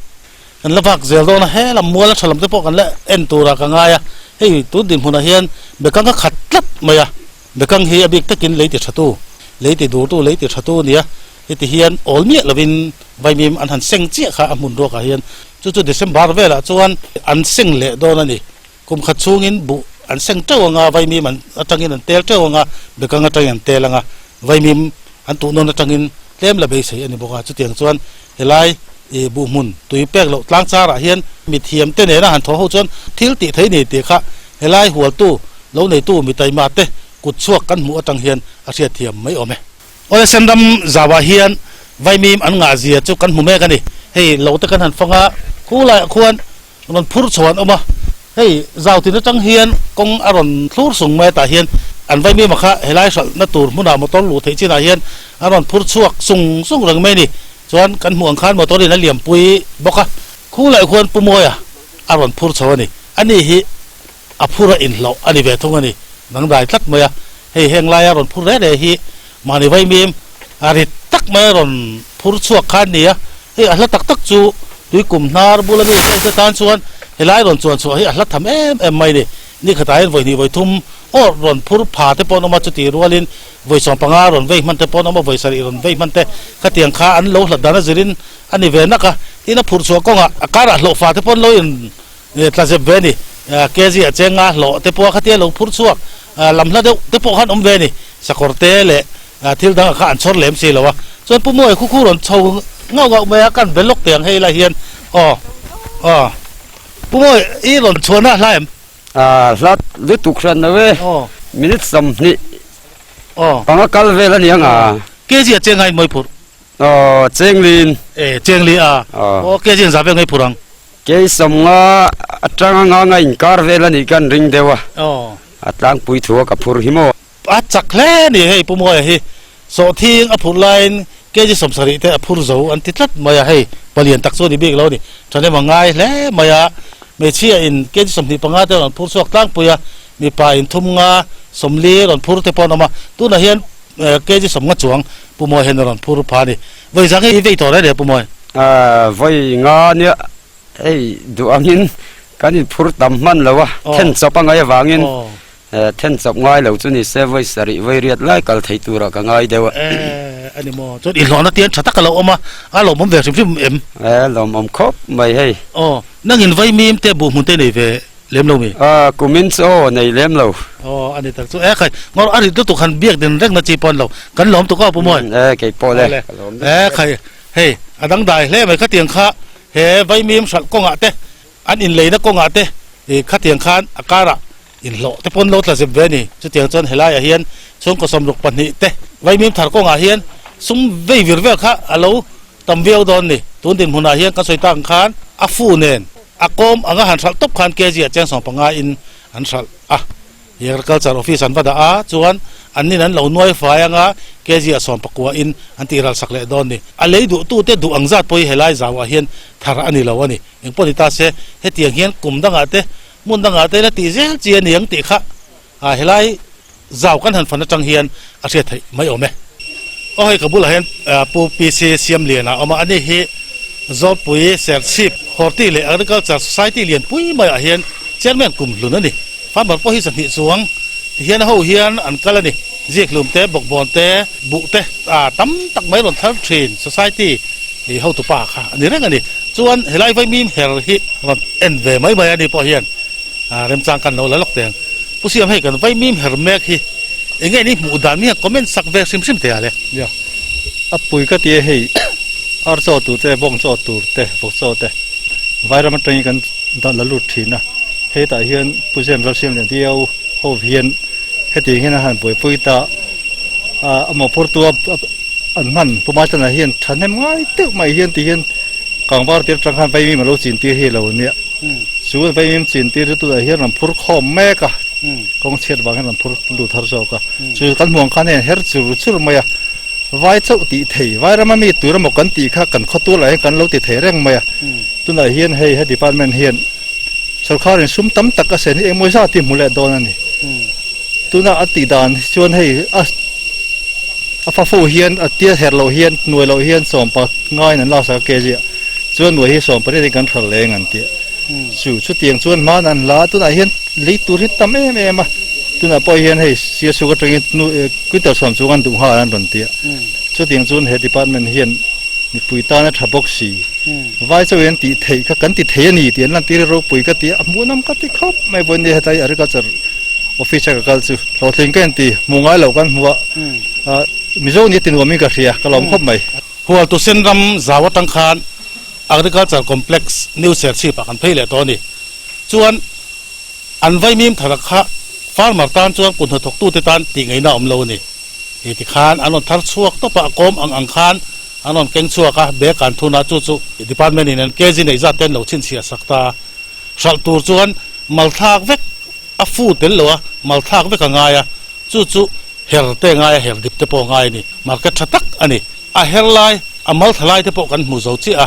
Kan la vak zel dawn a, he lam mual a tha lam te pawh kan la en turah ka ngai a, hei tun dinhmunah hian bekang a khat tlat mai a, bekang hi a bik takin lei ti thatu, lei ti durtu, lei ti thatu a ni a, heti hian awl miah lovin vaimim an han seng chiah kha a hmun ruakah hian chu chu December velah chuan an seng leh dawn a ni. Kum khat chhungin buh an seng teuh ang a, vaimim an atangin an tel teuh ang a, bekang atangin an tel ang a, vaimim an tuh nawn atangin tlem la beisei a ni bawk a. Chutiang chuan helai ih buh hmun tui pek loh tlang charah hian mithiam te nena han thaw ho chuan thil tih thei ni tih kha helai hualtu lo neitu mi taima te kut chhuak kan hmuh atang hian a hriatthiam mai awm e. Awle Senram zauah hian vaimim an ngah zia chu kan hmu mek a ni. Hei lo te kan han fang a, khu laiah khuan Rawn phur chho an awm a, hei zau tin atang hian kawng a rawn thlur sung mai tah hian an vaimim a kha helai hralhna tur hmunah motor luh theih chinah hian an rawn phur chhuak sung sung reng mai a ni. Chuan kan hmuh ang khan motor in a liampui bawk a, khu laih khuan Pu Mawia a rawn phur chho a ni. Ani hi a phur a inhlawh a ni ve thung a ni. Dangdai tlat mai a, hei heng laia rawn phur reh reh hi mahni vaimim a rit tak mai a rawn phur chhuak kha a ni a, Hei a hla tak tak chu tuikum hnar bula mi vel te tan chuan helai rawn chuan chhuah hi a hla tham em em mai ni. Ni khatah hian vawi hnih vawi thum awr rawn phur pha te pawh an awm a, chuti rualin vawi 15 rawn vei hman te pawh an awm a, vawi sarih rawn vei hman te khatiang kha an lo hlat dan a zirin a ni ve nak a. Tin a phurh chhuah kawngah a karah hlawh fa te pawh an lo in tla zep ve a ni. Kg a chenga hlawh te pawh khatia lo phur chhuak lam hla deuh te pawh khan awm ve a ni. Sakawr te leh Thil dangah kha an chhawr lem si lo a, chuan Pu Muai khu khu rawn chho ngauh ngauh mai a, kan be lawk teh ang hei lai hian aw aw Pu Muai i rawn chhuahna a hla em? A hla lutuk hran lo e, minute 20 panga kal vel a ni ang a. Kg a cheng a in mawi phurh? Aw Chenglin. E Chengli a, aw kg an za vel ngei phurh ang. Kei 50 atanga nga nga inkar vel a nih kan ring deuh a, a tlangpui thu a ka phur hi maw. A chak hle a ni hei Pu Mawia hi. Sawhthing a phurh laiin Kg 70 te a phur zo an ti tlat mai a, hei palian tak chu a ni bik lo a ni. Thahnem a ngai hle mai a, hmeichhia in kg 25 te rawn phur chhuak tlangpui a, mipa in thum nga 40 rawn phur te pawh an awm a, tunah hian kg 50 chuang Pu Mawi hian a rawn phur pha a ni. Vawi zang hi i vei tawh reng reng Pu Mawi? Vawi nga nia hei duh angin kan inphur tam hman lo a, then chawp a ngaih avangin Then chawp ngai lo chu ni se vawi sarih vawi riat lai kal thei turah ka ngai deuh a. Eh, a ni maw? Chuan inhlawhna te hian tha tak a lo awm a, a lawmawm ve hrim hrim em? Eh, lawmawm khawp mai hei. Aw, nangin vaimim te buhhmun te nei ve lem lo mi? Ah, kumin chu aw nei lem lo. Aw, a ni tak chu. Eh khai, ngawr a rit lutuk han biak din reng na chi pawn lo. Kan lawm tuk aw Pu Mawi. Eh, kei pawh le. Ka lawm lutuk. Eh khai, hei, a dangdai hle mai khatiang kha he vaimim hralh kawngah te, an inleina kawngah te, khatiang khan a karah Inhlawh te pawn lo tla zep ve a ni. Chutiang chuan helaiah hian chhungkaw 62 te vaimim thar kawngah hian sum vei vir vel kha a lo tam viau dawn ni. Tun dinhmunah hian kan sawi tak ang khan a fu nen a kawm anga han hralh tawp khan kg ah cheng 15 in an hralh a. Agriculture office an va dah a chuan an nin an lo nuai fai anga kg ah 19 in an tih ral sak leh dawn ni. A lei duhtute duh ang zat pawh hi helai zauah hian thar a ni lo a ni. Engpawh ni ta se hetiang hian kum dangah te Hmun dangah te la tih zel chi a ni ang tih kha ah helai zau kan han fan atang hian a hriat theih mai awm e. Aw hei ka bulah hian Pu PC Siamliana a awm a, ani hi Zawlpui Serchhip Horti leh Agriculture Society lianpui maiah hian Chairman kum hlun a ni. Farmer pawh hi 200 chuang ti hian a ho hian an kal a ni. Zikhlum te, bawkbawn te, buh te tam tak mai rawn thar thin Society hotupa kha a ni reng a ni. Chuan helai vaimim her hi rawn en ve mai mai a ni pawh hian remchang kan lo la lawk teng. Pu Siam hei kan vaimim her mek hi eng nge ni hmuh dan mi hian comment sak ve hrim hrim teh a le. Nia, a pui ka ti e hei ar chaw tur te, bawng chaw tur te, vawk chaw te vairam atangin kan dah la lut thin a, hetah hian Pu James Lalsiamlian Diau ho hian Hetiang hian a han buaipui ta a, a mawhphurtu a an hman Pu Maitana hian thahnem ngai deuh mai hian ti hian kangvar tir atang khan vaimim a lo chin tir hi lo nia. Chu vaimim chin tir chu tunah hian rawn phur khawm mek a, kawng chhiat vang hian rawn phur lut har zawk a. Chu kan hmuh ang khan hei an her chur chur mai a, vai chauh tih thei, vai rama mi tur emaw kan tih kha kan khawtual ah hian kan lo ti thei reng mai a. Tunah hian hei he department hian Sorkharin sum tam tak a sen hi engmaw zat hi hmu leh dawn a ni. Tuna a tih dan hi chuan hei a a fa fo hian a tia her loh hian hnuai loh hian sawmpa ngaiin an laksak a kg ah chuan hnuai hi sawmpariat in kan hral leng an tih chu chutiang chuan hman an hla a tunah hian lei tur hi tam em em a tunah pawh hian hei siasuk atangin nu quintal sawm chung an duh nghal an rawn ti a chutiang chuan he department hian mipui tan a tha bawk si. Vai chauh hian tih theih kha kan ti thei a ni tih an lantir hi ropui ka ti a, a hmuhnawm ka ti khawp mai vawiin ni hetlai agriculture office a ka kal chu hlawhtling ka inti hmuh ngai loh kan hmu a, Mizo nia ti nuamin ka hria ka lawm khawp mai. Hualtu sen ram zau atang khan Agriculture Complex New Serchhip ah kan phei leh tawh a ni. Chuan an vaimim thar kha farmer tan chuan kut hnathawktute tan tih ngaihna a awm lo a ni. Hei tikhan an rawn thar chhuak tawp a, a kawm ang ang khan An rawn keng chhuak a, bag an thun a, chu chu department in an KG neih zat te an lo chhinchhiah sak ta a. Hralh tur chuan mal thlak vek a fu tel lo a, mal thlak vek a ngai a, chu chu her te a ngai a, her dip te pawh a ngai a ni. Market tha tak a ni. A her lai, a mal tha lai te pawh kan hmu zo chiah a,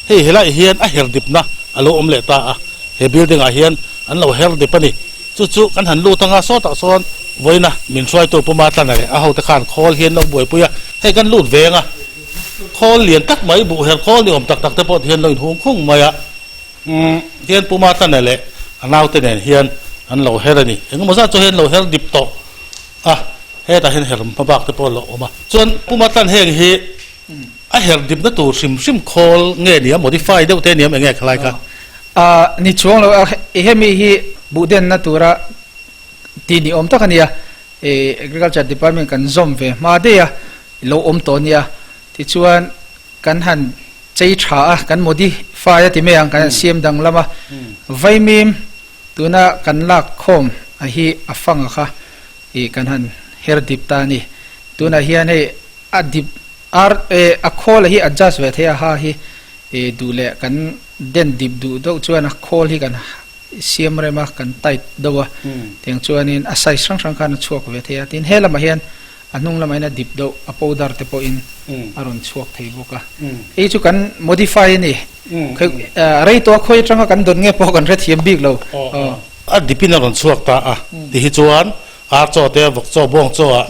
hei helaiah hian a her dipna a lo awm leh ta a, he building ah hian an lo her dip a ni. Chu chu kan han lut anga sawtah sawn vawiina min hruaitu Pu Matlana leh a hote khan khawl hian lo buaipui a, hei kan lut ve anga khawl lian tak mai buh her khawl ni awm tak tak te pawh hian lo inhung khung mai a, umm hian Pu Matlana leh a naute nen hian an lo her a ni. Engemaw zat chu hian lo her dip tawh a, hetah hian her hmabak te pawh a lo awm a. Chuan Pu Matlan heng hi a her dipna tur hrim hrim khawl nge nia modify deuh te aniam enge khalai kha? A ni chuang lo a, hemi hi buhdenna tura tih ni awm tak a nia, Agriculture Department kan zawm ve hma daih a, lo awm tawh a nia, tichuan kan han chei tha a, kan modify a ti mai ang, kan han siam danglam a, vaimim tuna kan lak khawm a hi a fanga kha kan han her dip ta a ni, tunah hian hei a dip ar a khawl a hi adjust ve thei a ha hi E duh leh kan den dip duh deuh chuan a khawl hi kan siam rem a, kan tight deuh a, tiang chuanin a size hrang hrang khan a chhuak ve thei a. Tin he lamah hian A hnung lamah hian a dip deuh a powder te pawhin a rawn chhuak thei bawk a. Hei chu kan modify a ni. Rei tawh a khawi atanga kan dawn nge pawh kan hrethiam bik lo. A dipin a rawn chhuak ta a ti hi chuan ar chaw te vawk chaw bawng chaw ah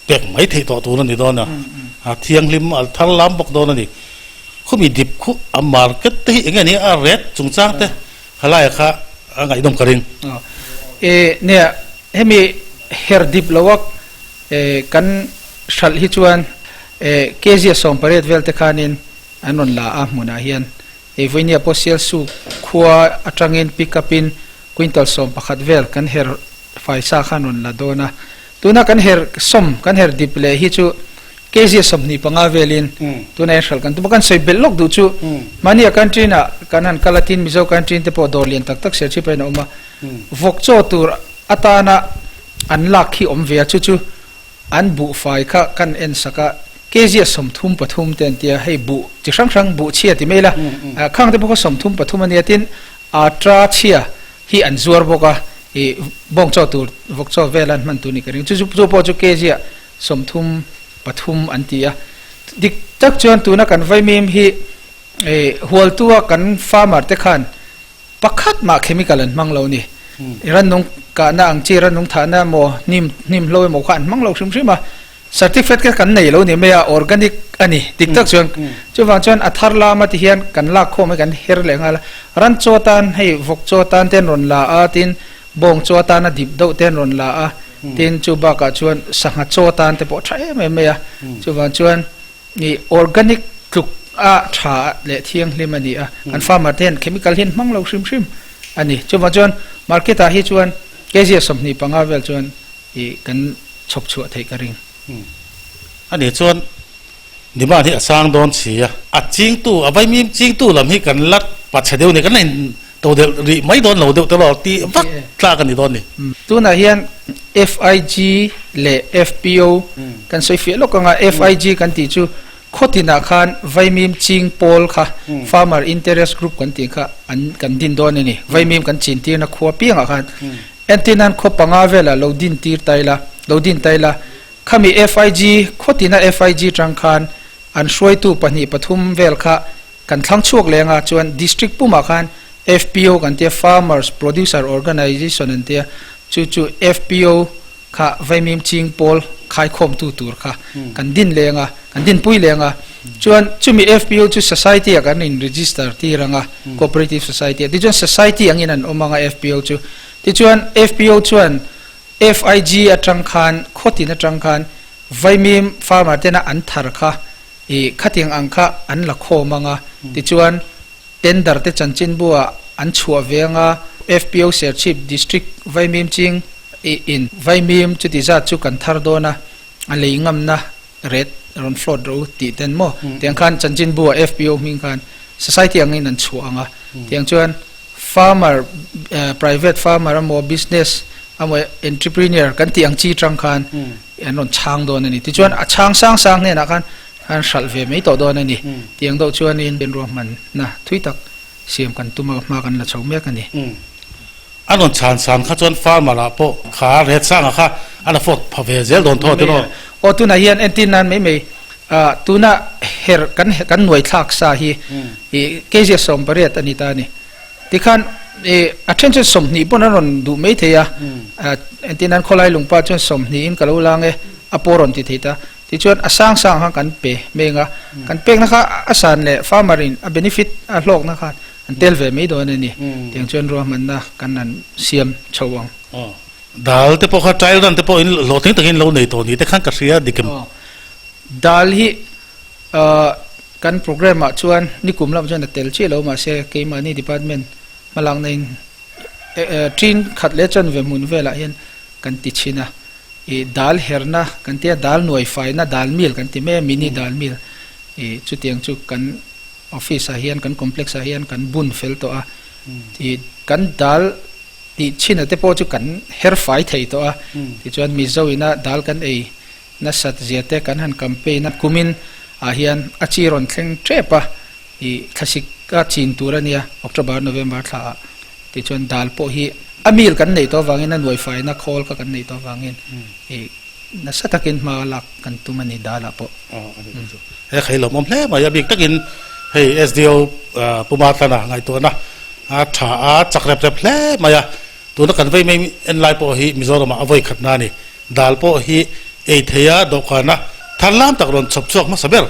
pek mai theih tawh tur a ni dawn a. A thianghlim a thar lam bawk dawn a ni. Khumi dip khu a market te hi eng nge ni a rate chungchang te Khalai kha a ngaihdawm ka ring. E nia, hemi her dip lo a kan hralh hi chuan kg 18 vel te khanin an rawn la a hmunah hian ei vawinia pawh Sialsuk khua atangin pick up in quintal 11 vel kan her fai sa khan rawn la dawn a. Tuna kan her sawm kan her dip leh hi chu kg 25 velin tuna hian hralh kan tum a. Kan sawi belh lawk duh chu mahni a country ah kan han kal a tin Mizo country te pawh dawr lian tak tak Serchhip ah hian a awm a. Vawk chaw tur atana an lak khi awm ve a chu chu an buh fai kha kan en sak a kg 33 te an tia hei buh chi hrang hrang buh chhia ti mai ila khang te pawh kha 33 a nia tin atra chhia hi an zuar bawk a, ih bawng chaw tur vawk chaw vel an hman tur ni ka ring. Chu chu pawh chu kg ah 33 an ti a. Dik tak chuan tuna kan vaimim hi ih hualtu a kan farmer te khan pakhat mah chemical an hmang lo ni. Rannung kahna ang chi rannung thahna emaw hnim hnim hlo emaw kha an hmang lo hrim hrim a. Certificate kha kan nei lo ni mai a, organic a ni dik tak chuan. Chuvang chuan a thar lama ti hian kan lak khawm hi kan her leh nghal a. Ran chaw tan hei vawk chaw tan te an rawn la a, tin bawng chaw tan a dip deuh te an rawn la a, tin chu bakah chuan sangha chaw tan te pawh tha em em mai a. Chuvang chuan ih organic tluk a tha leh thianghlim a ni a, kan farmer te hian chemical hi an hmang lo hrim hrim a ni. Chuvang chuan market ah hi chuan kg 25 vel chuan I kan chhawp chhuah theih ka ring. A nih chuan demand hi a sang dawn si a. A chingtu, a vaimim chingtu lam hi kan la pa chhe deuh ni, kan la in to deuh rih mai dawn lo deuh te lawk tih vak tlak a ni dawn ni. Tunah hian FIG leh FPO kan sawi fiah lawk ang a, FIG kan tih chu khawtinah khan vaimim ching pawl kha Farmer Interest Group kan tih kha an kan din dawn a ni. Vaimim kan chin tirna khua piangah khan Entir nan khaw panga velah lo din tir ta ila, lo din ta ila, khami FIG, khaw tina FIG tang khan an hruaitu pahnih pathum vel kha kan thlang chhuak leng a, chuan District pumah khan FPO kan tia, Farmers Producer Organization an tia, chu chu FPO kha vaimim ching pawl khaikhawmtu tur kha kan din leng a, kan dinpui leng a, chuan chumi FPO chu Society ah kan in register tir ang a, Cooperative Society ah, tichuan Society angin an awm ang a FPO chu. Tichuan FPO chuan FIG atang khan khawtin atang khan vaimim farmer tena an thar kha ih khatiang ang kha an la khawm ang a, tichuan tender te chanchinbu ah an chhuah ve ang a, FPO Serchhip District vaimim ching ih in vaimim chuti zat chu kan thar dawn a, a lei ngamna ret rawn float ro tih ten maw tiang khan chanchinbu ah FPO hming khan society angin an chhuah ang a, tiang chuan Farmer, private farmer emaw business emaw entrepreneur kan tih ang chi tang khan an rawn chhang dawn a ni. Tichuan a chhang sang sang hnenah khan an hralh ve mai tawh dawn a ni. Tiang deuh chuanin ruahmanna thui tak siam kan tum a, hma kan la chho mek a ni. An rawn chhan san kha chuan farmer ah pawh kha ret sanga kha an afford pha ve zel dawn thaw tiraw? Aw tunah hian entir nan mai mai tuna her kan kan nuai thlak sa hi ih kg 18 a ni ta a ni. Tikhan ih a then chuan 20 pawn an rawn duh mai thei a, entir nan khawlai lungpa chuan 20 in ka lo lang e a pawh rawn ti thei ta. Tichuan a sang sang khan kan pe meng a, kan pekna kha a san leh farmer in a benefit a hlawkna khan An tel ve mai dawn a ni. Tiang chuan ruahmanna kan han siam chho ang. Aw. Dal te pawh kha trial run te pawh in hlawhtling takin lo nei tawh ni te khan ka hria dik em? Aw. Dal hi kan program ah chuan nikum lamah chuan a tel chiah lo mahse keimahni department hmalakna in ṭin khat leh chanve hmun velah hian kan ti chhin a. Ih dal herna kan tia dal nuai faina dal mil kan ti mai a mini dal mil ih chutiang chu kan Office ah hian kan complex ah hian kan bun fel tawh a, ih kan dal tih chhin a te pawh chu kan her fai thei tawh a, tichuan Mizo ina dal kan ei nasat zia te kan han campaign a, kumin ah hian a chi rawn thleng tep a, ih thlasik a chin tur a nia October November thla ah tichuan dal pawh hi a mil kan neih tawh avangin a nuai faina khawl kha kan neih tawh avangin ih. nasa takin hma lak kan tum a ni dalah pawh. He kha hi lawmawm hle mai a bik takin hei SDO Pu Matlana ngaihtuahna a tha a chak rep rep hle mai a, tuna kan vei mai en lai pawh hi Mizoramah a vawi khatna a ni. Dal pawh hi ei thei a dawhkana thar lam tak rawn chhawp chhuak hmasa ber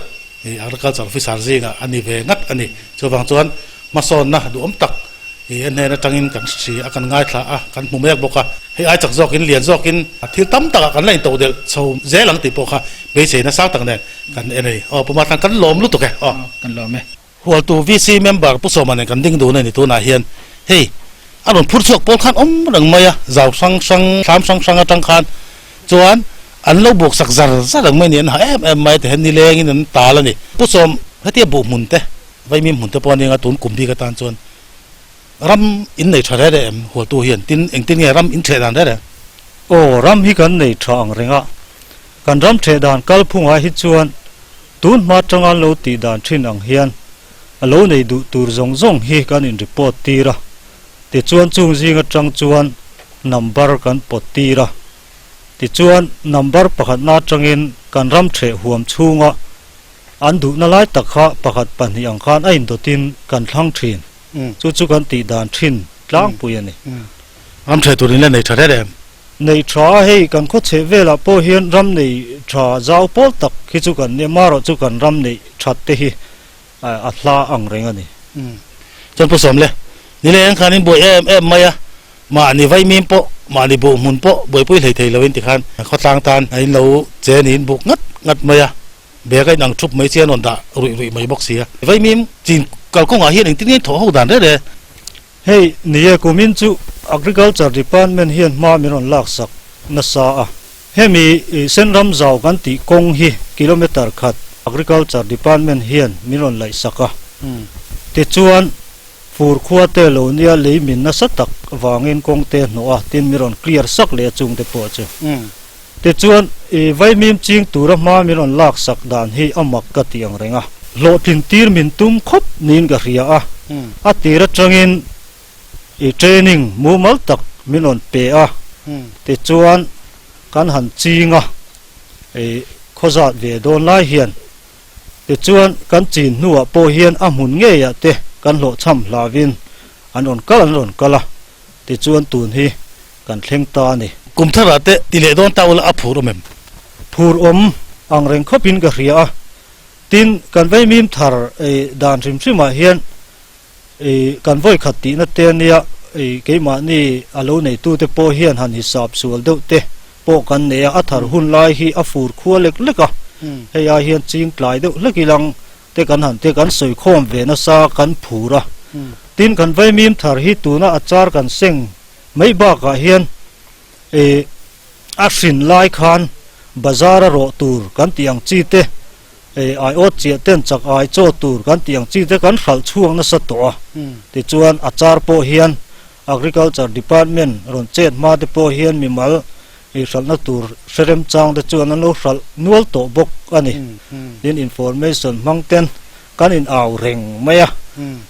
i Agriculture Officer zingah a ni ve ngat a ni. Chuvang chuan hmasawnna duhawm tak i a hnen atangin kan hri a, kan ngaithla a, kan hmu mek bawk a. Hei ai chak zawkin, lian zawkin thil tam takah kan la intoh delh chho zel ang tih pawh kha beiseina sang tak nen kan en a ni. Aw Pu Matlan kan lawm lutuk e. Aw. Kan lawm e. Hualtu VC member Pu Sawma nen kan ding dun a ni tunah hian hei a rawn phur chhuak pawl khan awm reng mai a, zau hrang hrang, thlam hrang hrang atang khan chuan an lo buk sak zar zar reng mai a ni, an ha em em mai tihian nilengin an tal a ni. Pu Sawm hetia buh hmun te, vaimim hmun te pawh a nia tun kum bik atan chuan ram in nei tha reh reh em Hualtu hian tin engtin nge ram in theh dan reh reh? Aw, ram hi kan nei tha ang reng a, kan ram theh dan kalphungah hi chuan Tun hma atanga an lo tih dan thin ang hian a lo nei duh tur zawng zawng hi kan in report tir a, tichuan chung zing atang chuan number kan pawt tir a, tichuan number pakhatna atangin kan ram theh huam chhunga an duhna lai tak kha pakhat pahnih ang khan a indawtin kan thlang thin, chu chu kan tih dan thin tlangpui a ni. Ram theh tur in la nei tha reng em? Nei tha a hei kan khaw chheh velah pawh hian ram nei tha zau pawl tak hi chu kan nia marawh chu kan ram neih that te hi a hla ang reng a ni. Chuan Pu Sawmle, nileng khan in buai em em mai a, mahni vaimim pawh, mahni buh hmun pawh buaipui hlei thei loin tikhan khawtlang tan a in lo che niin buk ngat ngat mai a, bag a inang thup mai chian rawn dah ruih ruih mai bawk si a. Vaimim chin kalkawngah hian engtin nge thawh ho dan reng reng? Hei, ni e, kumin chu Agriculture Department hian hma min rawn laksak nasa a. Hemi Senram zau kan tih kawng hi kilometre khat Agriculture Department hian min rawn laihsak a. Tichuan, fur khua te lo nia lei min nasa tak vangin kawng te hnawh a, tin min rawn clear sak leh a chungte pawh chu. Tichuan, i vaimim ching tura hma min rawn laksak dan hi a mak ka ti ang reng a. Hlawhtlin tir min tum khawp niin ka hria a. A tir atangin i training mumal tak min rawn pe a. Tichuan, kan han ching a, i khawzat ve dawn lai hian. Tichuan, kan chin hnuah pawh hian a hmun ngeiah te kan hlawhchham hlauhin an rawn kal an rawn kal a. Tichuan tun hi kan thleng ta a ni. Kum tharah te ti leh dawn ta ula a phur awm em? Phur awm ang reng khawpin ka hria a. Tin, kan vaimim thar ei dan hrim hrimah hian ei kan vawi khat tihna te a nia, ei keimahni a lo neitute pawh hian han hisap sual deuh te pawh kan nei a, a thar hun lai hi a fur khua lek lek a, hei ai hian ching tlai deuh hlek ilang te kan han te kan sawi khawm ve nasa kan phur a, tin kan vaimim thar hi tuna a char kan seng mai bakah hian eh a hrin lai khan bazar a rawh tur kan tih ang chi te eh aiawt chiah ten chak ai chaw tur kan tih ang chi te kan hralh chhuak nasa tawh a, tichuan a char pawh hian Agriculture Department rawn chet hma te pawh hian mimal ei hralhna tur hre remchang te chuan an lo hralh nual tawh bawk a ni. Tin, information hmang ten kan in au reng mai a,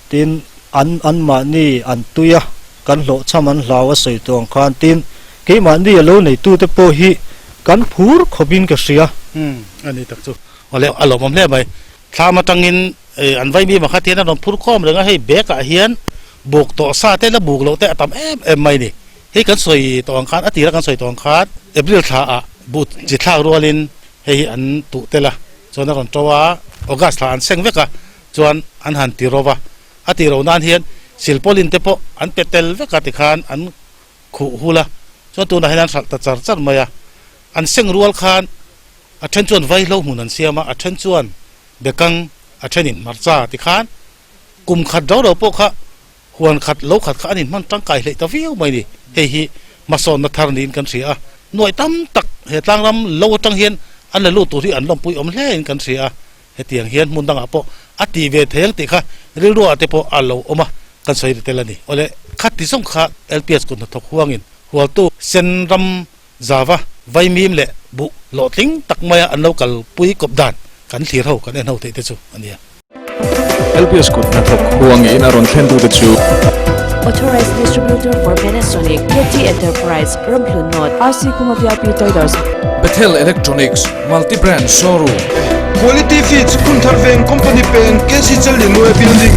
tin an anmahni an tui a, kan hlawhchham an hlau a sawi tawh ang khan, tin keimahni a lo neitu te pawh hi kan phur khawpin ka hria. A ni tak chu. Awle a lawmawm hle mai. Thlam atangin an vaimim a khat hian a rawn phur khawm reng a, hei bag ah hian buk tawh sa te la buk loh te a tam em em mai a ni. Hei kan sawi tawh ang khan, a tira kan sawi tawh ang khan April thla ah buh chi thlak rualin hei hi an tuh tel a, chuan a rawn to a, August thla an seng vek a, chuan an han ti ro va, a tih ro nan hian silpaulin te pawh an pe tel vek a tikhan an khuh hul a, chuan tunah hian an hralh ta char char mai a, an seng rual khan a then chuan vaihlo hmun an siam a, a then chuan bekang a thenin hmarcha tikhan kum khat rau rau pawh kha Huan khat lo khat kha an inhman tangkai hleih ta viau mai ni. Hei hi hmasawnna thar niin kan hria a, nuaih tam tak he tlangram lo atang hian an la lut tur hi an lawmpui awm hle in kan hria a, hetiang hian hmun dangah pawh a ti ve thei ang tih kha rilruah te pawh a lo awm a, kan sawi ri tel a ni. Awle, khati zawng kha LPS kut hnathawk huangin hualtu sen ram zava vaimim leh buh hlawhtling tak maia an lo kalpui kawp dan kan thlir ho kan en ho theih te chu a nia. LPS kut hnathawk huangin a rawn thlen tute chu. Authorized distributor for Panasonic, KT Enterprise, Ramhlun North, RC Kuma VIP Traders. Bethel Electronics, Multi Brand Showroom. Quality Feeds, Hunthar Veng, Company Peng, KC Challianluaia Building.